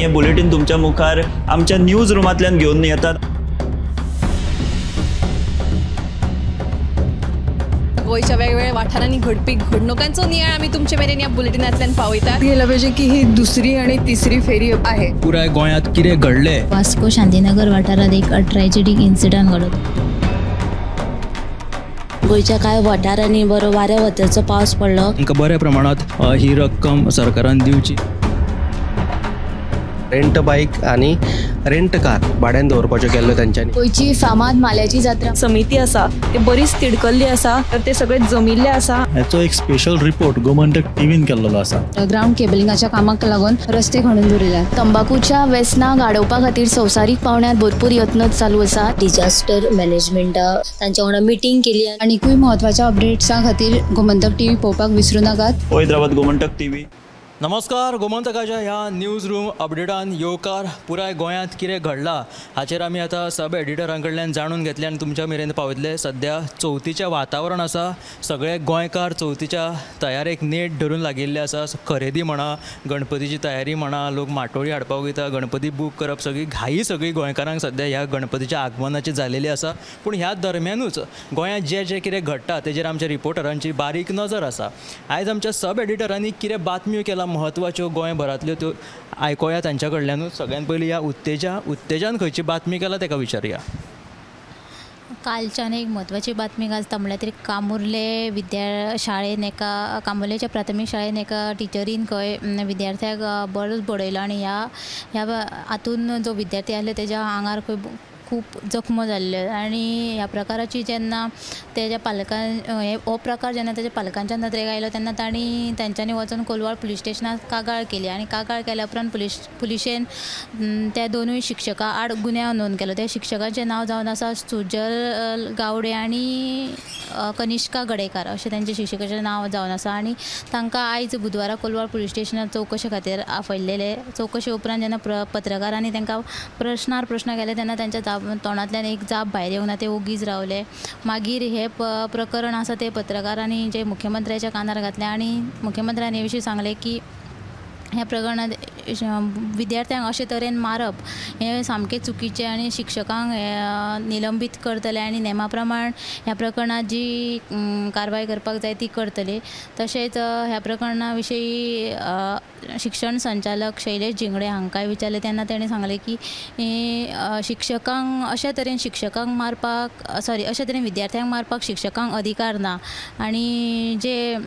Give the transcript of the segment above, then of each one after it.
हे बुलेटीन तुमच्या मुखार आमच्या न्यूज रुमांतल्यान घेवन येतात. गोंयच्या वेगवेगळ्या वाठारांनी घडपी घडणुकांचो नियाळ आमी तुमचे मेरेन ह्या बुलेटिनांतल्यान पावयतात. गेला पाहिजे की ही दुसरी आणि तिसरी फेरी आहे. पुराय गोंयांत कितें घडलें. वास्को शांतीनगर वाठारांत एक ट्रॅजेडीक इन्सिडंट घडलो. गोंयच्या कांय वाठारांनी बरो वाऱ्या वताचो पावस पडलो. तांकां बऱ्या प्रमाणांत ही रक्कम सरकारान दिवची. रेंट बाईक आनी रेंट कार भाड्यान दवरपाच्यो केल्ल्यो तेंच्यांनी. गोंयची फामाद माल्याची जात्रा समिती आसा ते बरीच तिडकल्ली आसा, तर ते सगळे जमिल्ले आसा. हाचो एक स्पेशल रिपोर्ट गोमंतक टीव्हीन केल्लो आसा. ग्रावंड केबलिंगाच्या कामाक लागून रस्ते खणून दवरिल्यात. तंबाकूच्या वेसनाक आडोवपा खातीर संवसारीक पावंड्यार भरपूर यत्न चालू आसा. डिजास्टर मॅनेजमेंटा तांच्या वांगडा मिटींग केली. आनीकूय म्हत्वाच्या अपडेट्सां खातीर गोमंतक टीव्ही पळोवपाक विसरूं नाकात. पळयत रावात गोमंतक टीव्ही. नमस्कार, गोमंतकाच्या ह्या न्यूज रूम अपडेटान येवकार. पुराय गोंयांत कितें घडलां हाचेर आमी आतां सब एडिटरां कडल्यान जाणून घेतले आनी तुमच्या मेरेन पावयतले. सद्या चवथीचें वातावरण आसा, सगळे गोंयकार चवथीच्या तयारेक नेट धरून लागिल्ले आसा. खरेदी म्हणा, गणपतीची तयारी म्हणा, लोक माटोळी हाडपाक वयता, गणपती बूक करप, सगळी घाई सगळी गोंयकारांक सद्या ह्या गणपतीच्या आगमनाची जालेली आसा. पूण ह्या दरम्यानूच गोंयांत जें जें कितें घडटा तेजेर आमच्या रिपोर्टरांची बारीक नजर आसा. आयज आमच्या सब एडिटरांनी कितें बातम्यो केला म्हत्वाच्यो गोंयभरांतल्यो त्यो आयकुया तांच्या कडल्यानूच. सगळ्यान पयलीं ह्या उत्तेजान खंयची बातमी केला ताका विचारुया. कालच्यान एक म्हत्वाची बातमी गाजता म्हणल्यार तरी कामुर्ले विद्या शाळेन एका कामुर्लेच्या प्राथमीक शाळेन एका टिचरीन खंय विद्यार्थ्याक बरोच बडयलो आनी ह्या ह्या हातून जो विद्यार्थी आसलो तेज्या आंगार खंय खूब जखमो जाल्ल्यो आनी ह्या प्रकाराची जेन्ना तेज्या पालकां हो प्रकार जेन्ना तेज्या पालकांच्या नदरेक आयलो तेन्ना तांणी तेंच्यांनी वचून कोलवाळ पुलीस स्टेशनार कागाळ केली आनी कागाळ केल्या उपरांत पुलिशेन त्या दोनूय शिक्षकां आड गुन्यांव नोंद केलो. त्या शिक्षकांचें नांव जावन आसा सुजल गावडे आनी कनिष्का गडेकार अशें तेंच्या शिक्षकाचें नांव जावन आसा आनी तांकां आयज बुधवारा कोलवाळ पुलीस स्टेशनार चवकशे खातीर आपयल्लेले. चवकशे उपरांत जेन्ना पत्रकारांनी तांकां प्रश्नार प्रश्न केले तेन्ना तेंच्या तोंडांतल्यान एक जाप भायर येवंक ना, ते ओगीच रावले. मागीर हें प्रकरण आसा तें पत्रकारांनी जे मुख्यमंत्र्याच्या कानार घातलें आनी मुख्यमंत्र्यान हे विशीं सांगलें की ह्या प्रकरणांत विद्यार्थ्यांक अशे तरेन मारप हें सामकें चुकीचें आनी शिक्षकांक निलंबीत करतले आनी नेमा प्रमाण ह्या प्रकरणांत जी कारवाय करपाक जाय ती करतले. तशेंच ह्या प्रकरणा विशीं शिक्षण संचालक शैलेश झिंगडे हांकांय विचारलें तेन्ना ताणें सांगलें की शिक्षकांक अशे तरेन शिक्षकांक मारपाक सॉरी अशे तरेन विद्यार्थ्यांक मारपाक शिक्षकांक अधिकार ना आनी जे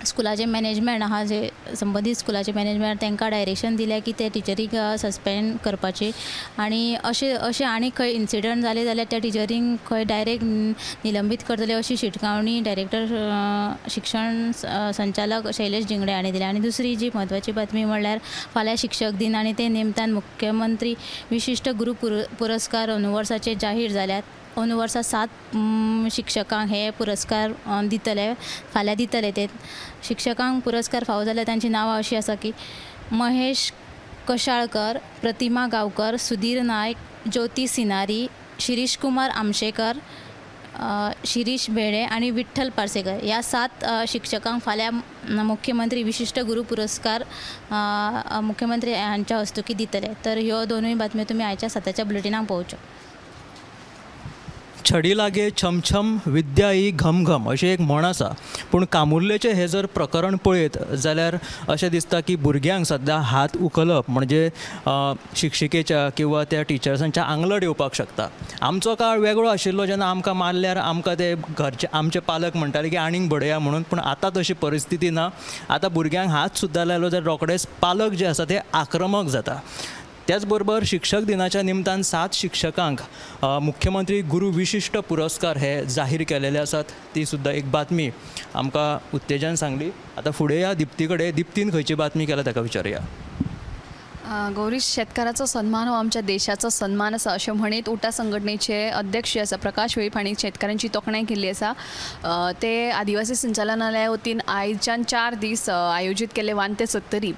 स्कुलाचें मॅनेजमेंट आहा, जे संबंदीत स्कुलाचें मॅनेजमेंट तांकां डायरेक्शन दिलें की ते टिचरीक सस्पेंड करपाची आनी अशें अशें आनी खंय इन्सिडंट जाले जाल्यार त्या टिचरींक खंय डायरेक्ट निलंबीत करतले अशी शिटकावणी डायरेक्टर शिक्षण संचालक शैलेश झिंगडे हांणी दिल्या. आनी दुसरी जी म्हत्वाची बातमी म्हणल्यार फाल्यां शिक्षक दिन आनी ते निमतान मुख्यमंत्री विशिश्ट गुरू पुरस्कार अंदू वर्साचे जाहीर जाल्यात. अंदू वर्सा 7 शिक्षकांक हे पुरस्कार दितले, फाल्यां दितले. ते शिक्षकांक पुरस्कार फावो जाल्यार तांची नांवां अशीं आसा की महेश कशाळकर, प्रतिमा गांवकर, सुधीर नायक, ज्योती सिनारी, शिरीष कुमार आमशेकर, शिरीष भेडे आनी विठ्ठल पार्सेकर ह्या 7 शिक्षकांक फाल्यां मुख्यमंत्री विशिश्ट गुरू पुरस्कार मुख्यमंत्री हांच्या हस्तुकीं दितले. तर ह्यो दोनूय बातम्यो तुमी आयच्या 7च्या बुलेटिनाक पळोवच्यो. छडी लागे छमछम विद्या ही घमघम अशें एक म्हण आसा. पूण कामुर्लेचें हें जर प्रकरण पळयत जाल्यार अशें दिसता की भुरग्यांक सद्या हात उखलप म्हणजे शिक्षिकेच्या किंवा त्या टिचर्सांच्या आंगलट येवपाक शकता. आमचो काळ वेगळो आशिल्लो जेन्ना आमकां मारल्यार आमकां ते घरचे आमचे पालक म्हणटाले की आनीक बडया म्हणून, पूण आतां तशी परिस्थिती ना. आतां भुरग्यांक हात सुद्दां लायलो जाल्यार रोखडेच पालक जे आसा ते आक्रमक जाता. त्याच बरोबर शिक्षक दिनाच्या निमतान 7 शिक्षकांक मुख्यमंत्री गुरू विशिश्ट पुरस्कार हे जाहीर केलेले आसात. ती सुद्दां एक बातमी आमकां उत्तेजान सांगली. आतां फुडें या दिप्ती कडेन, दिप्तीन खंयची बातमी केला ताका विचारुया. गौरी, शेतकाराचो सन्मान हो आमच्या देशाचो सन्मान आसा अशें म्हणीत उटा संघटनेचे अध्यक्ष आसा प्रकाश वेळीप हांणी शेतकारांची तोखणाय केल्ली आसा. ते आदिवासी संचालनालया वतीन आयच्यान 4 दीस आयोजीत केल्ले 1 ते 70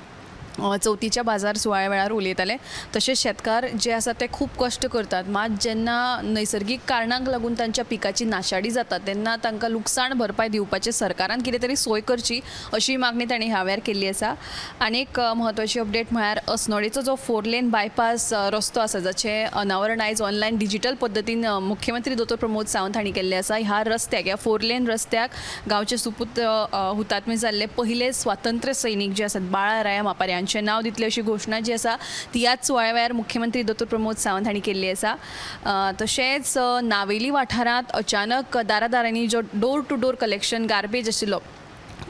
चवथीच्या बाजार सुवाळ्या वेळार उलयताले. तशेंच शेतकार जे आसा ते खूब कश्ट करतात, मात जेन्ना नैसर्गीक कारणांक लागून तांच्या पिकाची नाशाडी जाता तेन्ना तांकां लुकसाण भरपाय दिवपाचें सरकारान कितें तरी सोय करची अशी मागणी तांणी ह्या वेळार केल्ली आसा. आनी एक म्हत्वाची अपडेट म्हळ्यार अस्नोडेचो जो 4 लेन बायपास रस्तो आसा जाचें अनावरण आयज ऑनलायन डिजिटल पद्दतीन मुख्यमंत्री दोतोर प्रमोद सावंत हांणी केल्लें आसा. ह्या रस्त्याक, ह्या 4 लेन रस्त्याक गांवचे सुपुत्र हुतात्मे जाल्ले पयले स्वातंत्र्य सैनीक जे आसात बाळा राया मापारी हांचें नांव दितलें अशी घोशणा जी आसा ती ह्याच सुवाळ्या वेळार मुख्यमंत्री दोतोर प्रमोद सावंत हांणी केल्ली आसा. तशेंच नावेली वाठारांत अचानक दारादारांनी जो door to door collection garbage आशिल्लो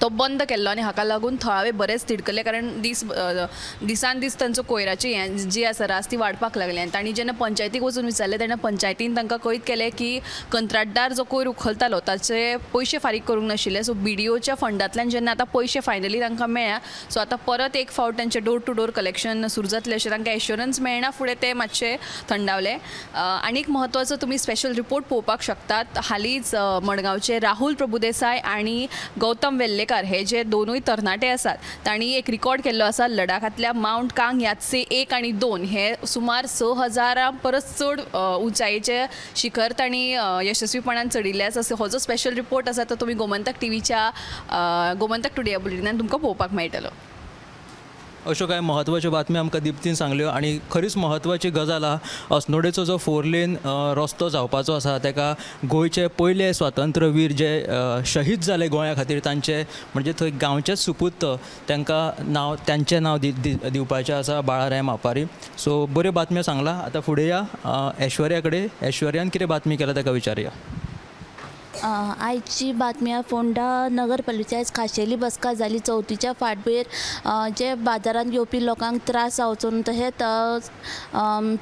तो बंद केल्लो आनी हाका लागून थळावे बरेच तिडकले, कारण दिसान दीस तांचो कोयराची जी आसा रास ती वाडपाक लागली. आनी तांणी जेन्ना पंचायतीक वचून विचारलें तेन्ना पंचायतीन तांकां कळीत केलें की कंत्राटदार जो कोयर उखलतालो ताचे पयशे फारीक करूंक नाशिल्ले. सो बीडीओच्या फंडांतल्यान जेन्ना आतां पयशे फायनली तांकां मेळ्ळ्या, सो आतां परत एक फावट तांचें डोर टू डोर कलेक्शन सुरू जातलें अशें तांकां एश्योरन्स मेळना फुडें ते मातशे थंडावले. आनी एक म्हत्वाचो तुमी स्पेशल रिपोर्ट पळोवपाक शकतात. हालींच मडगांवचे राहुल प्रभुदेसाय आनी गौतम वेल्लेकर हे जे दोनूय तरणाटे आसात तांणी एक रिकॉर्ड केल्लो आसा. लडाखांतल्या मावंट कांग यात्से 1 आणि 2 हे सुमार 6000 परस चड उंचायेचे शिखर तांणी यशस्वीपणान चडिल्ले आसा. हो जो स्पेशल रिपोर्ट आसा तो तुमी गोमंतक टीव्हीच्या गोमंतक टुडे बुलेटिनान तुमकां पळोवपाक मेळटलो. अश्यो कांय म्हत्वाच्यो बातम्यो आमकां दीप्तीन सांगल्यो आनी खरीच म्हत्वाची गजाल आहा. अस्नोडेचो जो 4 लेन रस्तो जावपाचो आसा ताका गोंयचे पयले स्वातंत्र्यवीर जे शहीद जाले गोंया खातीर तांचे म्हणजे थंय गांवचेच सुपूत तांकां नांव तांचें नांव दिवपाचें आसा बाळाराय मापारी. सो बऱ्यो बातम्यो सांगला. आतां फुडें या ऐश्वर्या कडेन. ऐश्वर्यान कितें बातमी केला ताका विचारया. आयची बातमी फोंडा नगरपालिकेची आयज खाशेली बसका जाली. चवथीच्या फाटभुंयेर जे बाजारांत येवपी लोकांक त्रास जावचो न्हू तशेंच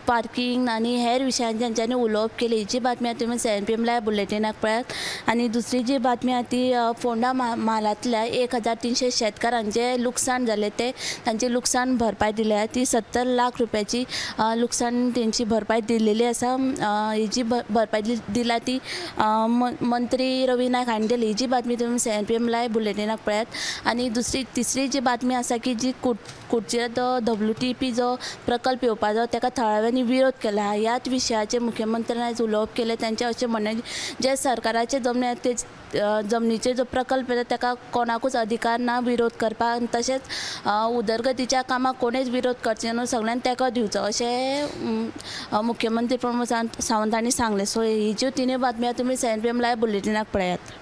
पार्किंग आनी हेर विशयांचेर तेंच्यांनी उलोवप केलें. ही जी बातमी आहा तुमी 7 PM live बुलेटिनाक पळयात. आनी दुसरी जी बातमी आहा ती फोंडा म्हालांतल्या 1300 शेतकारांचें लुकसाण जालें तें तांचें लुकसाण भरपाय दिल्या ती 70 लाख रुपयाची लुकसाण तेंची भरपाय दिलेली आसा. ही जी भरपाय दिला ती मंत्री रवी नायक हांणी दिली. ही जी बातमी तुमी 7 PM live बुलेटिनाक पळयात. आनी दुसरी तिसरी जी बातमी आसा की जी कुडचेर तो WTP जो प्रकल्प येवपाचो ताका थळाव्यांनी विरोध केला. ह्याच विशयाचेर मुख्यमंत्र्यान आयज उलोवप केलें. तांचें अशें म्हणणें जे सरकाराचे जमनी आसा ते जमनीचे जो प्रकल्प येता ताका कोणाकूच अधिकार ना विरोध करपाक, तशेंच उदरगतीच्या कामाक कोणेच विरोध करचे न्हू, सगळ्यांनी तेंको दिवचो अशें मुख्यमंत्री प्रमोद सावंत हांणी सांगलें. सो ही ज्यो तिनूय बातम्यो तुमी 7 PM live बुलेटिनाक पळयात.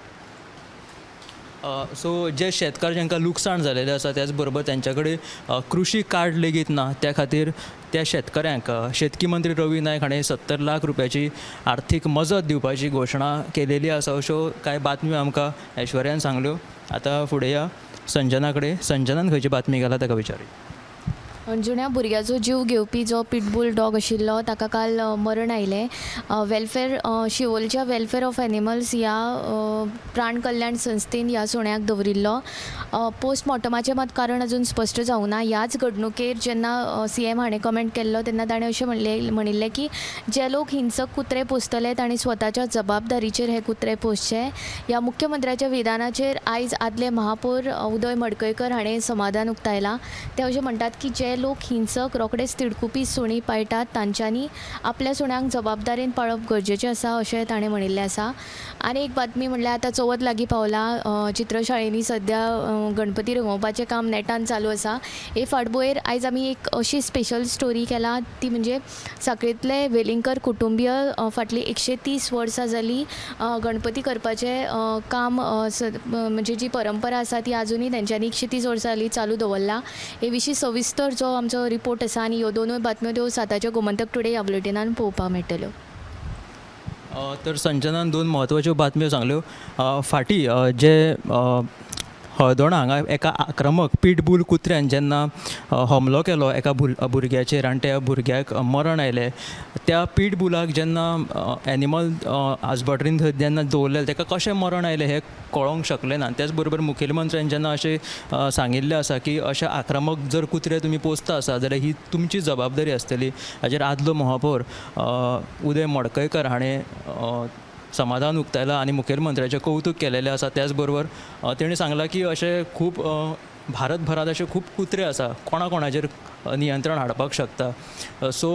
सो जे शेतकार जांकां लुकसाण जालेलें आसा त्याच बरोबर तांच्या कडेन कृशी कार्ड लेगीत ना त्या खातीर त्या शेतकऱ्यांक शेतकी मंत्री रवी नायक हाणें 70 लाख रुपयाची आर्थीक मजत दिवपाची घोशणा केलेली आसा. अश्यो कांय बातम्यो आमकां ऐश्वर्यान सांगल्यो. आतां फुडें या संजना कडेन. संजनान खंयची बातमी केला ताका विचारूया. अंजुण्या भुरग्याचो जीव घेवपी जो पिटबूल डॉग आशिल्लो ताका काल मरण आयलें. वेलफेअर शिवोलच्या वेलफेअर ऑफ एनिमल्स ह्या प्राण कल्याण संस्थेन ह्या सुण्याक दवरिल्लो. पोस्टमॉर्टमाचें मात कारण अजून स्पश्ट जावंक ना. ह्याच घडणुकेर जेन्ना CM हाणें कमेंट केल्लो तेन्ना ताणें अशें म्हणिल्लें की जे लोक हिंसक कुत्रे पोसतले तांणी स्वताच्या जबाबदारीचेर हे कुत्रे पोसचे. ह्या मुख्यमंत्र्याच्या विधानाचेर आयज आदले महापौर उदय मडकयकर हाणें समाधान उक्तायलां. ते अशें म्हणटात की जे लोक हिंसक रोखडेच तिडकुपी सुणी पाळटात तांच्यांनी आपल्या सुण्यांक जबाबदारीन पाळप गरजेचें आसा अशें ताणें म्हणिल्लें आसा. आनी एक बातमी म्हणल्यार आतां चवथ लागीं पावला. चित्रशाळेंनी सद्या गणपती रंगोवपाचें काम नेटान चालू आसा. हे फाटभुंयेर आयज आमी एक अशी स्पेशल स्टोरी केला ती म्हणजे साखळेंतले वेलिंगकर कुटुंबीय फाटलीं 130 वर्सां जालीं गणपती करपाचें काम म्हणजे जी परंपरा आसा ती आजुनूय तेंच्यांनी 130 वर्सां जालीं चालू दवरला. हे विशीं सविस्तर जो आमचो रिपोर्ट आसा आनी ह्यो दोनूय बातम्यो त्यो 7च्या गोमंतक टुडे ह्या बुलेटिनान पळोवपाक मेळटल्यो. तर संजनान दोन म्हत्वाच्यो बातम्यो सांगल्यो. फाटीं जे हळदोणा हांगा एका आक्रमक पिटबूल कुत्र्यान जेन्ना हमलो केलो एका भुरग्याचेर आनी त्या भुरग्याक मरण आयलें, त्या पिटबुलाक जेन्ना एनिमल हजबंड्रीन थंय जेन्ना दवरलें ताका कशें मरण आयलें हें कळोंक शकलें ना. त्याच बरोबर मुखेलमंत्र्यान जेन्ना अशें सांगिल्लें आसा की अशें आक्रमक जर कुत्रे तुमी पोसता आसा जाल्यार ही तुमची जबाबदारी आसतली. हाचेर आदलो महापौर उदय मडकयकर हाणें समाधान उक्तायलां आनी मुखेलमंत्र्याचें कौतूक केलेलें आसा. त्याच बरोबर तेणी सांगलां की अशें खूब भारतभरांत अशे खूब कुत्रे आसा, कोणा कोणाचेर नियंत्रण हाडपाक शकता. सो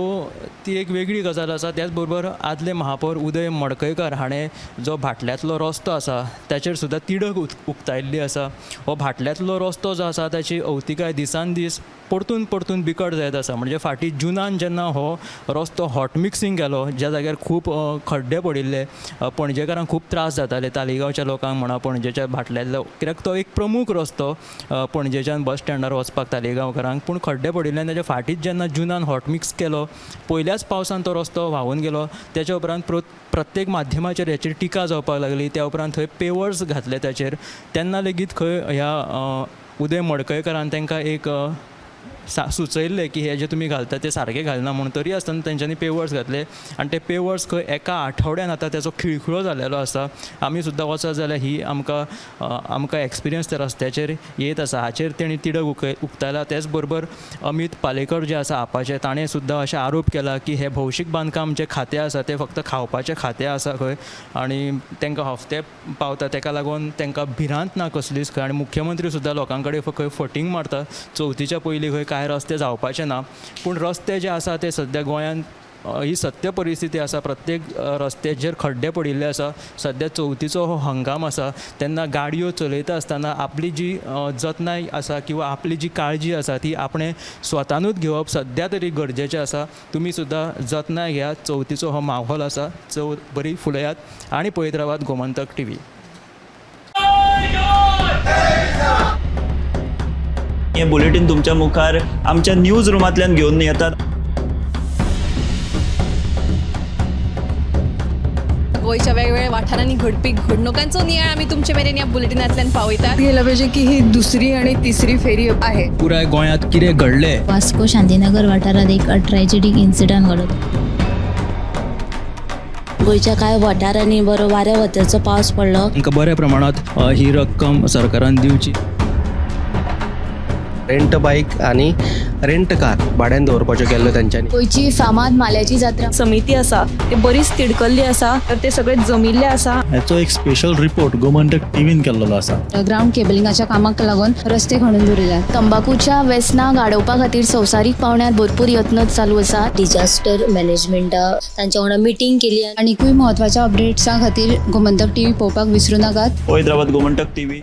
ती एक वेगळी गजाल आसा. त्याच बरोबर आदले महापौर उदय मडकयकर हाणें जो भाटल्यांतलो रस्तो आसा ताचेर सुद्दां तिडक उक्तायल्ली आसा. हो भाटल्यांतलो रस्तो जो आसा ताची अवतिकाय दिसान दीस परतून परतून बिकट जायत आसा. म्हणजे फाटीं जुनान जेन्ना हो रस्तो हॉट मिक्सिंग केलो, ज्या जाग्यार खूब खड्डे पडिल्ले, पणजेकारांक खूब त्रास जाताले, तालिगांवच्या लोकांक म्हणा, पणजेच्या भाटल्यांतलो, कित्याक तो एक प्रमुख रस्तो पणजेच्यान बस स्टँडार वचपाक तालिगांवकारांक. पूण खड्डे पडिल्ल्यान ताच्या फाटींच जेन्ना जुनान हॉट मिक्स केलो, पयल्याच पावसान तो रस्तो व्हांवून गेलो. त्याच्या उपरांत प्रत्येक माध्यमाचेर हेचेर टिका जावपाक लागली. त्या उपरांत थंय पेवर्स घातले ताचेर, तेन्ना लेगीत खंय ह्या उदय मडकयकरान तांकां एक सुचयल्लें की हे जे तुमी घालता ते सारके घालना म्हूण, तरी आसतना तेंच्यांनी पेवर्स घातले आनी ते पेवर्स खंय एका आठवड्यान आतां तेचो खिळखिळो जाल्लेलो आसा. आमी सुद्दां वचत जाल्यार ही आमकां आमकां एक्सपिरियन्स त्या रस्त्याचेर येत आसा, हाचेर तेणी तिडक उक्तायला. तेच बरोबर अमीत पालेकर जे आसा आपाचे, ताणें सुद्दां अशें आरोप केला की हे भौशीक बांदकाम जे खातें आसा तें फक्त खावपाचें खातें आसा खंय, आनी तांकां हफ्ते पावता, ताका लागून तांकां भिरांत ना कसलीच खंय. आनी मुख्यमंत्री सुद्दां लोकां कडेन खंय फटींग मारता, चवथीच्या पयलीं खंय कांय रस्ते जावपाचे ना. पूण रस्ते जे आसा ते सद्या गोंयांत ही सत्य परिस्थिती आसा, प्रत्येक रस्त्याचेर खड्डे पडिल्ले आसा. सद्या चवथीचो हो हंगाम आसा तेन्ना गाडयो चलयता आसतना आपली जी जतनाय आसा किंवा आपली जी काळजी आसा ती आपणें स्वतानूच घेवप सद्या तरी गरजेचें आसा. तुमी सुद्दां जतनाय घेयात. चवथीचो हो माहोल आसा, चवथ बरी फुलयात आनी पळयत रावात गोमंतक टीव्ही. हे बुलेटीन तुमच्या मुखार आमच्या न्यूज रुमांतल्यान घेवन येतात. गोंयच्या वेगवेगळ्या वाठारांनी घडपी घडणुकांचो नियाळ आमी तुमचे मेरेन ह्या बुलेटिनांतल्यान पावयतात. गेला पाहिजे की ही दुसरी आणि तिसरी फेरी आहे. पुराय गोंयांत कितें घडलें, वास्को शांतीनगर वाठारांत एक ट्रॅजेडीक इन्सिडंट घडलो. गोंयच्या कांय वाठारांनी बरो वाऱ्या वताचो पावस पडलो. तांकां बऱ्या प्रमाणांत ही रक्कम सरकारान दिवची. रेंट बायक आनी रेंट कार भाड्यान दवरपाच्यो केल्ल्यो तेंच्यांनी. गोंयची फामाद माल्याची जात्रा समिती आसा ते बरीच तिडकल्ली आसा, तर ते सगळे जमिल्ले आसा. हाचो एक स्पेशल रिपोर्ट गोमंतक टीव्हीन केल्लो आसा. ग्रावंड केबलिंगाच्या कामाक लागून रस्ते खणून दवरिल्यात. तंबाकूच्या व्यसनाक आडोवपा खातीर संवसारीक पावंड्यार भरपूर यत्न चालू आसा. डिजास्टर मॅनेजमेंटा तांच्या वांगडा मिटींग केली. आनीकूय म्हत्वाच्या अपडेट्सां खातीर गोमंतक टीव्ही पळोवपाक विसरूं नाकात. पळयत रावात गोमंतक टीव्ही.